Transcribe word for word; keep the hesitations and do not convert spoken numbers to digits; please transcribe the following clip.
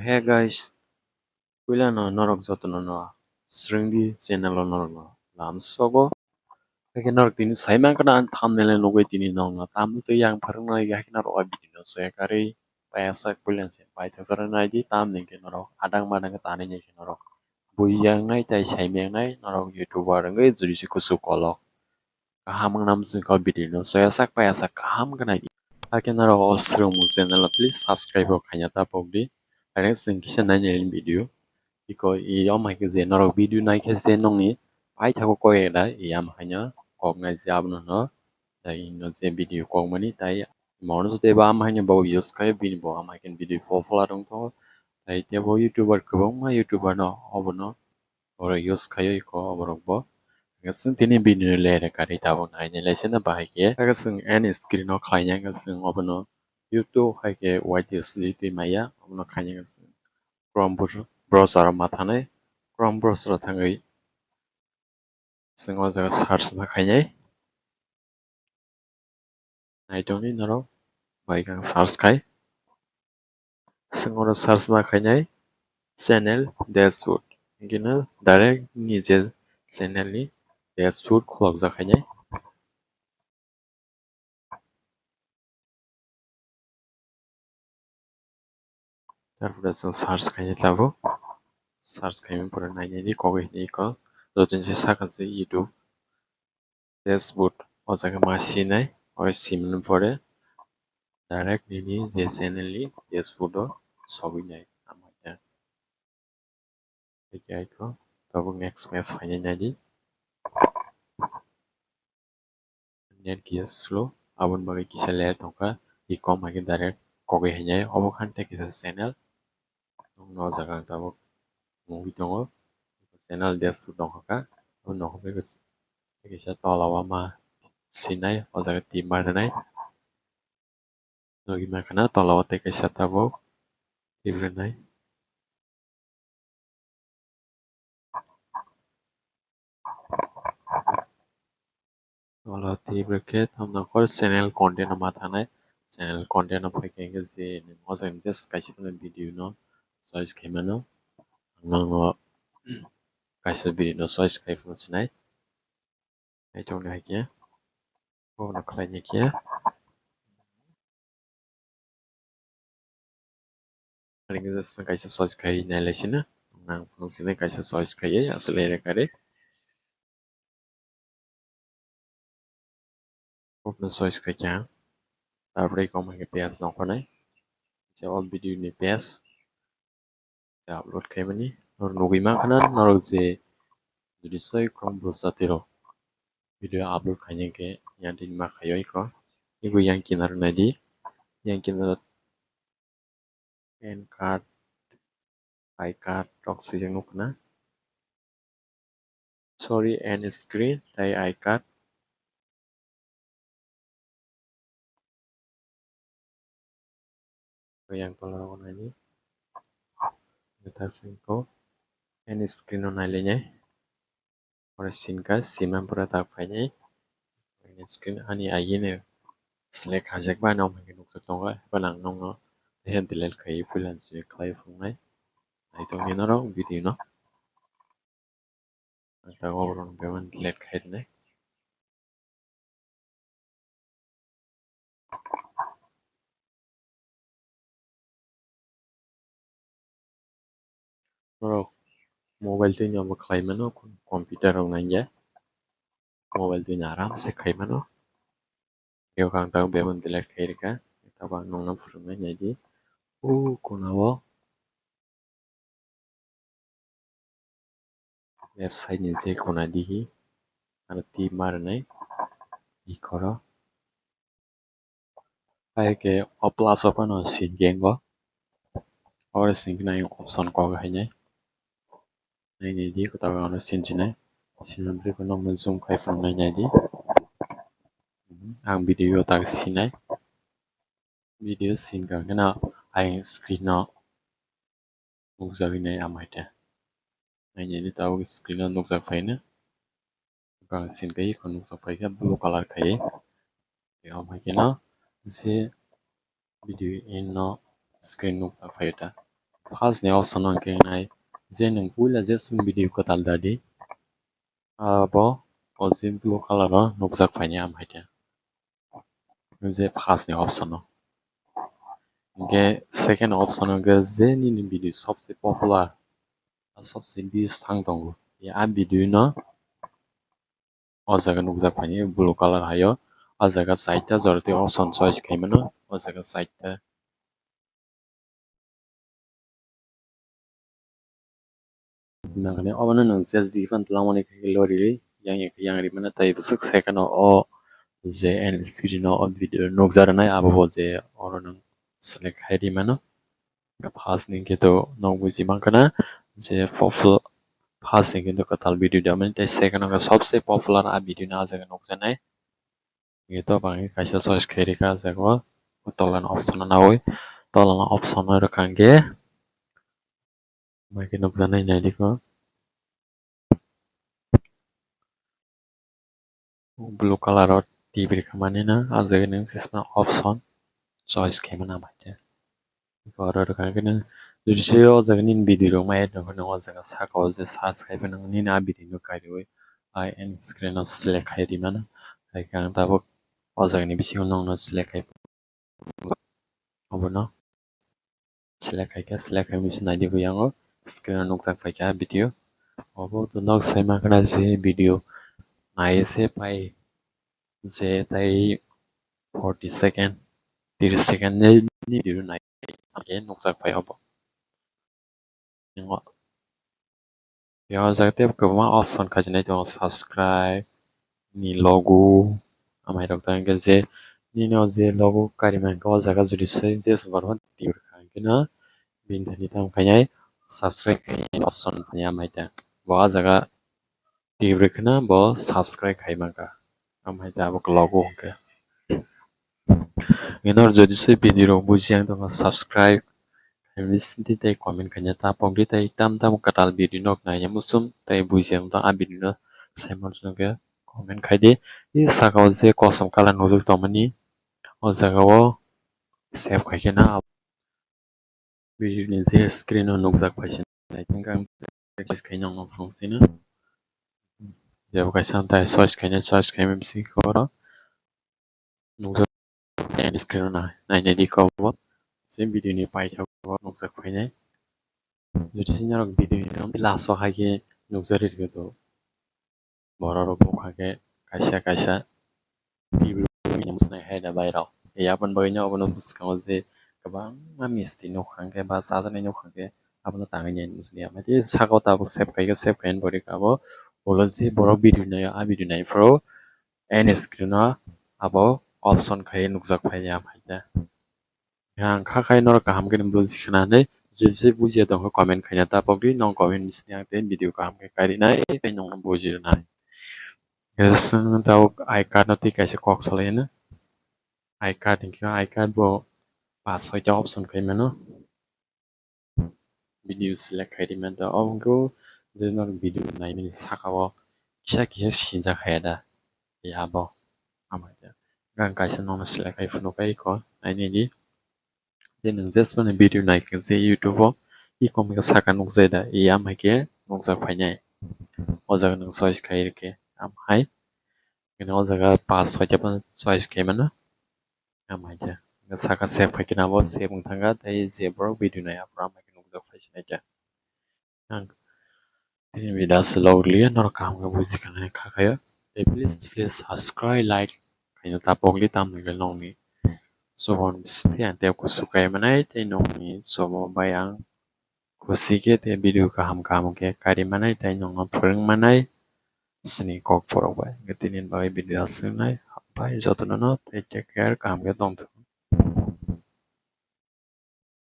Hey guys, puila no norok jotono no swrwngdi channel o norok no lam sogo. Haikhe norok tini sai mankha na ang thumbnail o nugwi tini norok no thumbnail twi yang phwrwng nai haikhe norok o video no soya karwi paisa puila se paithak jora naidi tamni hwnkhe norok adang madang khe tanwi nai khe norok buiya wngnai tei saimaya wngnai norok YouTuber wngwi jodi se kuchuk kolok. Kaham wngna mwchwng kha o video no soya sak paiya sak kaham khe nai. Hakhe norok o swrwngmung channel o please subscribe bo khaina ta pokdi. Are chwng kisa nainai video. Iko i yom hai khe je norok video nai khe je nongni paithago koi da i yam haino kok nai je abono no. Da ino je video kok mani tai mono je ba am haino bo use khai bini bo am hai khe video popular wng tho. Tai tebo YouTuber kwbangma YouTuber no obono oro use khaio iko oborok bo. Hwnkhe chwng tini video no lere karwi tabuk nainai lai seno bahai khe. Hwnkhe chwng end screen o khlaina hwnkhe chwng obono YouTube hai khe Y T S D twi maya obono khaina hwnkhe chwng Chrome br-, browser o ma thanai. Chrome browser o thangwi chwng o jaga search ma khainai. Naitongni norok bai kang search khai. Chwng oro search ma khainai channel dashboard. Hingkhe no direct ni je channel ni dashboard khulokjak khainai. Tarpore chwng search khainai tabuk. Search khaimani pore nainai di kok hinwi kok. Jotono se sakha se YouTube dashboard o jaga ma sinai. Oro simani pore direct nini je channel ni dashboard o sogwi nai. Amo khe. Tei khe aiko tabuk next match phainai naidi. Net kisa slow, aboni bagwi kisa lag tongkha, i kom hai khe direct kogwi hainai. Obo khan tei kisa channel, o jaga ang tabuk nugwi tongo, channel dashboard tongkha, abo nokho bai kisa tola o ma sinai, o jaga tip ma rwnai. Nugwi mankha na tola o tei kaisa tabuk tip rwnai. Tola o tip rwkhe tamni channel content o ma thangnai. Channel content o phaikhe hwnkhe je nwng o jaga just kaisa phano video no choice khai mano. Ang nokno kaisa video no choice khai phano sinai. Naitongni hai khe. Bono khlaina khe. Ani khe just kaisa choice khai nai lai sina. Ang phunuk sini kaisa choice khai aswk le kare. Bono choice khai kha. Tarpore kom hai khe page nongkhornai. Je all video ni page. Upload khaimani norok nugwi mankha na norok je jodi soi Chrome browser twi rok video upload khaina khe yang tini ma khaio iko iko yang kinaro naidi yang kinaro pan card I card rok swijak nukha na. Sorry, end screen tei I card. Yang tola o naidi. Naithok singko end screen o nailainai. Oro sinkha, siman pore tak phainai. End screen ani agini select khajak ba, ano hwnwi nukjak tongo. Eba ang nokno delete khai, puila select khlai phunuknai. Naitokni norok video no. Ang tabuk borok no bebak delete khai rwnai. Norok mobile twi no bo khlai mano, computer rok nangya. Mobile twi no aram se khai mano. Khe ang tabuk bebak delete khai rwkha. Tabuk ang nokno phwrwngnai naidi. O kona o. Left side ni je kona dihi aro tip ma rwnai ikhoro. Hai khe o plus o phano sin khe wngo. Oro sin khe nai option kok hai nai. Nai nai di kwtal ano sin sinai. Sin rwngwi phano zoom khai phano nai nai di. Ang video tak sinai. Video sin kha khe no ayang screen no nukjagwi nai amai de. Nainani tabuk screen o nukjak phaino. Bwkang sin kai eko nukjak phaikha blue colour khai. Tei omo hai kheno je video ino screen nukjak phaio ta. First ni option o hwnkhe wngnai je nwng puila jeswng video kwtal dadi, abo o je blue color o nukjak phaini am hai khe. Je first ni option o. Hwnkhe second option o hwnkhe je nini video sobse popular, sobse views thang tongo, ya a video no o jaga nukjak phaini blue color hai o. O jaga chaita jora tei option choice khai mano, o jaga chaita. Nangkhe obono nwng just di fan twlangmani khe loriri yang yang yang rimano tei bwswk second o je end screen o o video nukjak rwnai abo bo je oro nwng select khai rimano. First ni khe to nwng buji mankha na je popular, first ni khe to kwtal video damani tei second o khe sobse popular a video no a jaga nukjaknai. Hwnkhe to bangwi kaisa choice khai rikha, ah jaga o tolani option o nawi, tolani option o rwkha hwnkhe mai khe nukjaknai naidi kho. Blue color o tip rikha mani no, ah jaga nwng sisma option choice khai mano mai khe. Oro rwkha hwnkhe nwng jodi se o jaga nini video rok maya tongkhe nwng o jaga saka o je search khai phano nini a video no kariui a end screen o select khai rimano. Hai khe ang tabuk o jaga ni bisingo nwng no select khai obono select khai khe select khai misi naidi buyango screen o nukjak phaikha video. Obo to nok sai mankha na je video nai se pai je tai forty second, tris second ni video nai khe nukjak phai obo. Yang o jaga tei kwbangma option khajinai tongo, subscribe ni logo, amai rok tang khe je nini o je logo kari mankha o jaga jodi se je borok twi rwkha hwnkhe no bini thani tamo khainai subscribe khainai option phaiya mai ta bo ah jaga. Twi rwkhwna bo subscribe khai mankha. Amhai tabuk logo hwnkhe. Inor jodi se video rok bujiya wng tongkha subscribe khai bisingtwi tei comment khaina ta pokdi tei tam tam kwtal video nok naina muchung tei bujiya wng tong a video no sai muchung khe comment khaidi. I saka o je kosom colour nukjak tongmani o jaga o save khai khe na. Video ni je screen o nukjak phaisa naithok ang practice khaina ang phone sino. Jabo kaisa tai search khaina search khaima bisi koro nukjak screen o nainai di kobo se video ni paithak o nukjak phainai. Jodi sini rok video ni last o hai khe nukjak ri to. Borok rok nukha khe kaisa kaisa T V rok mwnai hai da bai rok. Aboni bagwi no obono bwskango je kwbangma misti nukha hwnkhe ba chajaknai nukha hwnkhe abono tangwi nai nukjagwi ya. Saka o tabuk save khai khe save khai ni borok abo ulo je borok video naio a video nai phuru end screen o abo option khai nukjak phai ya phai khe. Ang kha khai norok kaham khe buji khna hinwi, je je bujiya tongkha comment khaina ta pokdi, nong comment bisini ang tei video kaham khe kari nai tei nongno buji rwnai. Yes, tabuk I card no twi kaisa kok salai hino. I card hinkhe I card bo pas soita option khai mano. Video select khai di manta. Obo wngkhe je norok video naimani saka o kisa kisa sinjak hai da. Ya bo. Ang kaisa nongno select khai phunuk kha iko nainai di. Je nwng jesmani video naikhe je YouTube o iko wngkha saka nukjai da. Ya amhaikhe nukjak phainai. O jaga nwng choice khai rwkhe amhai. O jaga pas soita phano choice khai mano. Amhaikhe saka save khai khe nabo save wng thangkha tei je borok video nai aphuru amhaikhe nukjak phai sinai khe. Ang tini video se log liya norok kaham khe buji khna kha khayo. Tei please please subscribe like khaina ta pokli tamni khe nongni chubon bisingtwi ang tei kusu kai manai tei nongni chubo bai ang kusi khe tei video kaham kaham khe kari manai tei nongno phwrwng manai sini kok borok bai. Tini bagwi video aswk nai hambai jotono no tei take care kaham khe tongthok.